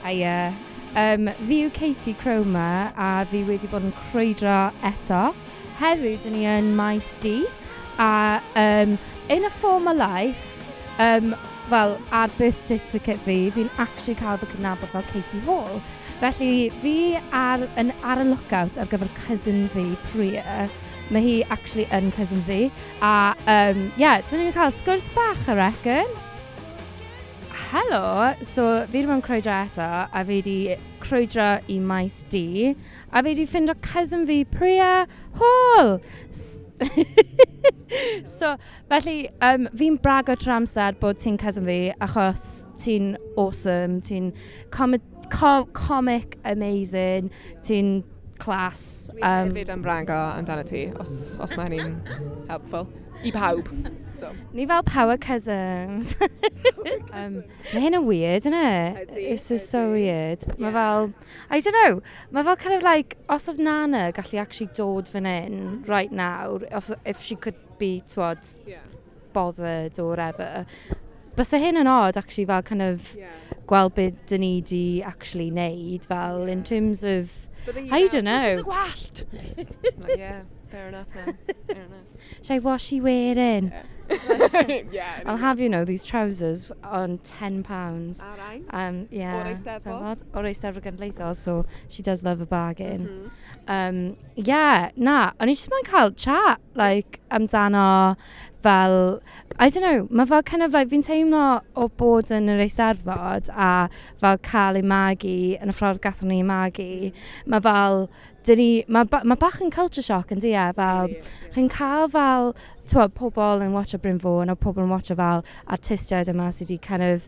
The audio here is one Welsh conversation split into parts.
Hiya. Fi yw Katie Cromer a fi wedi bod yn crwydro eto. Heddiw, dyn ni yn Maes D. A in a former life, fel ar birth certificate fi, fi'n actually cael fy cydnabod fel Katie Hall. Felly fi ar, yn, ar y lookout ar gyfer cousin fi, Priya. Mae hi actually yn cousin fi. A yeah, dyn ni'n cael sgwrs bach, I reckon. Helo, so fi wedi bod yn crwydro eto a fi wedi crwydro i Maes D a fi wedi ffindo cousin fi Priya Hall. So, felly, fi'n brago trwy amser bod ti'n cousin fi achos ti'n awesome, ti'n comic amazing, ti'n class. Fi hefyd yn brago amdano ti, os mae hynny'n helpful. I pawb. So. Ni fel power cousins. Mae hyn yn weird, isn't it? Ydy. This is so Ydy. Weird. Mae fel, I don't know, mae fel kind of like, os oedd Nana gallu actually dod fan hyn right now, if she could be, twod, bothered or whatever. Bysa hyn yn odd, actually, fel kind of gweld beth dyn ni di actually neud, fel in terms of, Bydde hi I fel, don't know. "Where's the gwallt?" Like, yeah, fair enough then. Fair enough. Should I wash you wearing? Yeah. I'll have you know these trousers on £10. All right. Yeah. O'r Eisteddfod. Eisteddfod. O'r Eisteddfod Genedlaethol, so she does love a bargain. Yeah, na, o'n i jyst moyn cael chat, like, amdano fel, I don't know, mae fel kind of like, fi'n teimlo o bod yn yr Eisteddfod a fel cael ei magu yn y ffordd gathon ni ei magu, mae fel, dyn ni, mae bach yn culture shock yn di e, fel, chi'n cael fel, twod, pobl yn watcho Bryn Fôn, a pobl yn watcho fel artistiaid yma sydd wedi kind of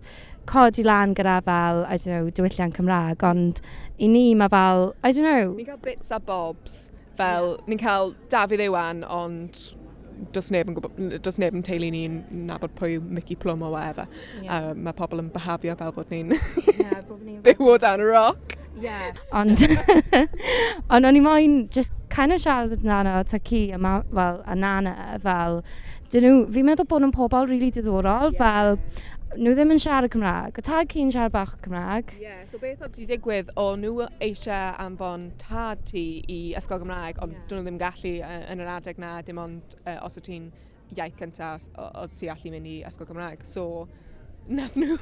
codi lan gyda fel, I don't know, diwylliant Cymraeg, ond i ni mae fel, I don't know. Ni'n cael bits a bobs, fel, ni'n cael Dafydd Iwan, ond does neb yn gwybod, does neb yn teulu ni'n nabod pwy yw Mickey Plum or whatever. Mae pobl yn behafio fel bod ni'n Yeah, bod ni'n byw o dan y rock. Yeah. Ond o'n i moyn just kind of siarad amdano tad-cu a, ma, well, a nana fel, dyn nhw, fi'n meddwl bod nhw'n pobl really diddorol, fel, nhw ddim yn siarad Cymraeg. Y tad-cu'n siarad bach o Cymraeg. Yeah, so beth oedd wedi digwydd, o nhw eisiau anfon tad ti i ysgol Gymraeg, ond dyn nhw ddim gallu yn yr adeg na, dim ond os o ti'n iaith cyntaf, o ti allu mynd i ysgol Gymraeg. So, nath nhw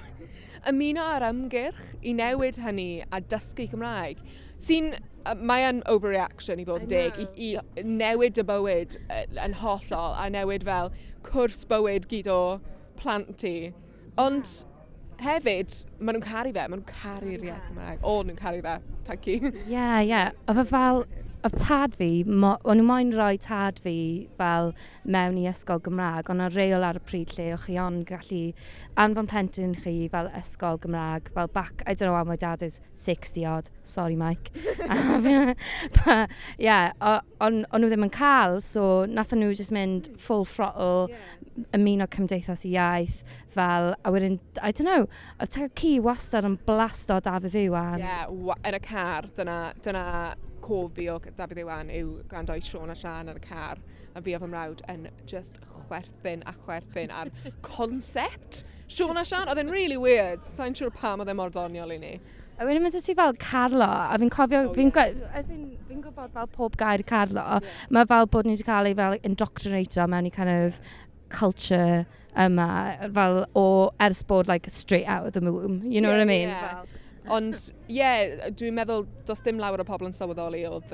ymuno ar ymgyrch i newid hynny a dysgu Cymraeg. Sy'n, mae yn overreaction i fod yn I deg, i newid y bywyd yn hollol a newid fel cwrs bywyd gyd o plant ti. Ond hefyd, maen nhw'n caru fe, maen nhw'n caru'r iaith Gymraeg. O, nhw'n caru fe, thank you. Ie. Oedd e fel, oedd tad fi, o'n nhw moyn rhoi tad fi fel mewn i ysgol Gymraeg, ond oedd reol ar y pryd lle o'ch chi ond gallu anfon plentyn chi fel ysgol Gymraeg, fel back, I don't know how my dad is 60 odd, sorry Mike. But, yeah, ond on nhw ddim yn cael, so nathon nhw just mynd full throttle, ymuno Cymdeithas y Iaith, fel, a wedyn, I don't know, oedd tad-cu wastad yn blasto Dafydd Iwan. Ie, yeah, yn y car, dyna cof fi o Dafydd Iwan yw gwrando i Siôn a Sian yn y car. A fi a fy mrawd yn just chwerthin a chwerthin ar concept Siôn a Sian. Oedd e'n really weird. Sa'n siŵr pam oedd e mor ddoniol i ni. A wedyn mae ti fel Carlo, a fi'n cofio, Oh, fi'n yeah. as in, fi'n gwybod fel pob gair Carlo, mae fel bod ni wedi cael ei fel indoctrinato mewn i kind of culture yma, fel o ers bod like straight out of the womb, you know what I mean? Yeah. Fel, Ond, ie, yeah, dwi'n meddwl does dim lawer o pobl yn sylweddoli oedd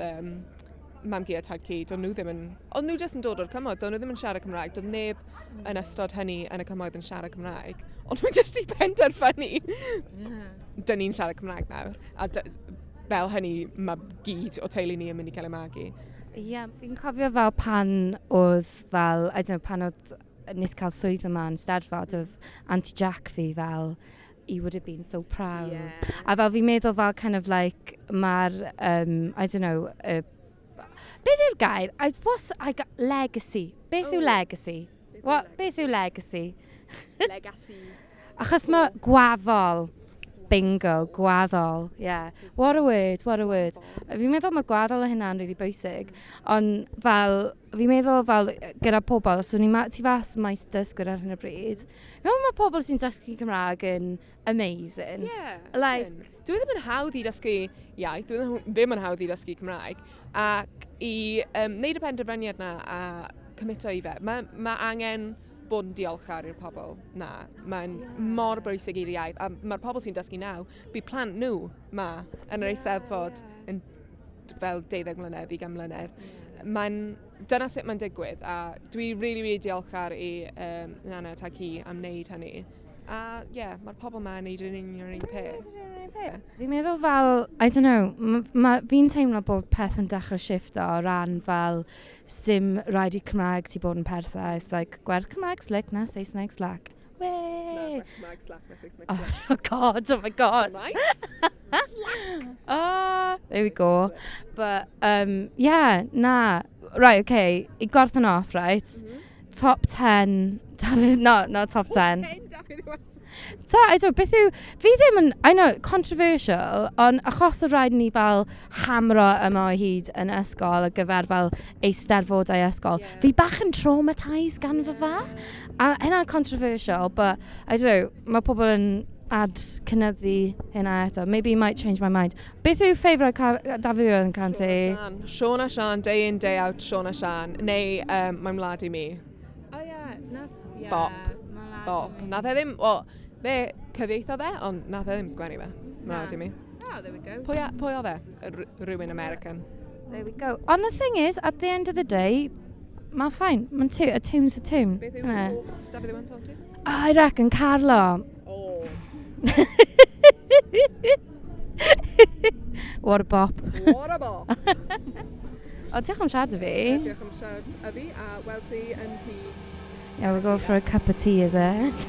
mam-gu a tad-cu, do'n nhw ddim yn... Oedd nhw jyst yn dod o'r cymoedd, do'n nhw ddim yn siarad Cymraeg, doedd neb yn ystod hynny yn y cymoedd yn siarad Cymraeg. Ond nhw jyst i penderfynu, dyn ni'n siarad Cymraeg nawr. A fel hynny, mae gyd o teulu ni yn mynd i cael ei magu. Ie, yeah, fi'n cofio fel pan oedd fel, I don't know, pan oedd nes cael swydd yma yn Steddfod, oedd Auntie Jack fi fel, "He would have been so proud." A fel fi'n meddwl fel kind of like, mae'r, I don't know, beth yw'r gair? I, what's, I got, legacy. Beth yw Oh. legacy? What, beth yw legacy? Legacy. Achos mae gwaddol. Bingo, gwaddol. Yeah. What a word, what a word. Fi'n meddwl mae gwaddol o hynna'n really bwysig. Ond fel, fi'n meddwl fel gyda pobl, so ni tu fas maes dysgwyr ar hyn o bryd. Fi'n meddwl mae pobl sy'n dysgu Cymraeg yn amazing. Yeah. Like, yn. Dwi ddim yn hawdd i dysgu iaith, dwi ddim yn hawdd i dysgu Cymraeg, ac i wneud y penderfyniad na a cymito i fe, mae angen bod yn diolchgar i'r pobl na. Mae'n mor bwysig i'r iaith, a mae'r pobl sy'n dysgu nawr, bydd plant nhw ma yn yr Eisteddfod yn fel 12 mlynedd, 20 mlynedd. Dyna sut mae'n digwydd, a dwi really, really diolchgar i Nana a Tad-cu am wneud hynny. A ie, yeah, mae'r pobl ma'n neud yn union yr un peth. Fi'n meddwl fel, I don't know, fi'n teimlo bod peth yn dechrau shifto o ran fel sim rhaid i Cymraeg ti bod yn perffaith, like, gwerth Cymraeg slick na Saesneg slack. Na, Wee! gwerth Cymraeg slack na Saesneg Oh, slack. oh God, oh my God. Nice! Oh, there we go. But, yeah, na. Right, okay, i gorffen off, right? Top 10, Dafydd, no, not top 10. 10 Dafydd Iwan. So, I don't, beth yw, fi ddim yn, I know, controversial, ond achos oedd rhaid ni fel hamro yma o hyd yn ysgol ar gyfer fel eisteddfodau ysgol, fi bach yn traumatised gan fy fa. A hynna'n controversial, but I don't know, mae pobl yn ad cynyddu hynna eto. Maybe it might change my mind. Beth yw favourite Dafydd Iwan can ti? Siôn a Sian, day in, day out, Siôn a Sian. Neu Mae'n Wlad i Mi. Oh yeah, nath, yeah. Bop. Bop. Nath e ddim, wel, fe cyfieithodd e, ond nath e ddim sgwennu fe. Mae'n Wlad i Mi. Oh, there we go. Pwy oedd e? Rhywun American. There we go. And the thing is, at the end of the day, mae'n fine. Mae'n a tune's a tune. Beth yw Innit? hoff Dafydd Iwan song ti? I reckon Carlo. Oh. What a bop. What a bop. O, diolch am siarad â fi. Diolch am siarad â fi, a weld ti yn tŷ. Yeah, we'll go for a cup of tea, is it?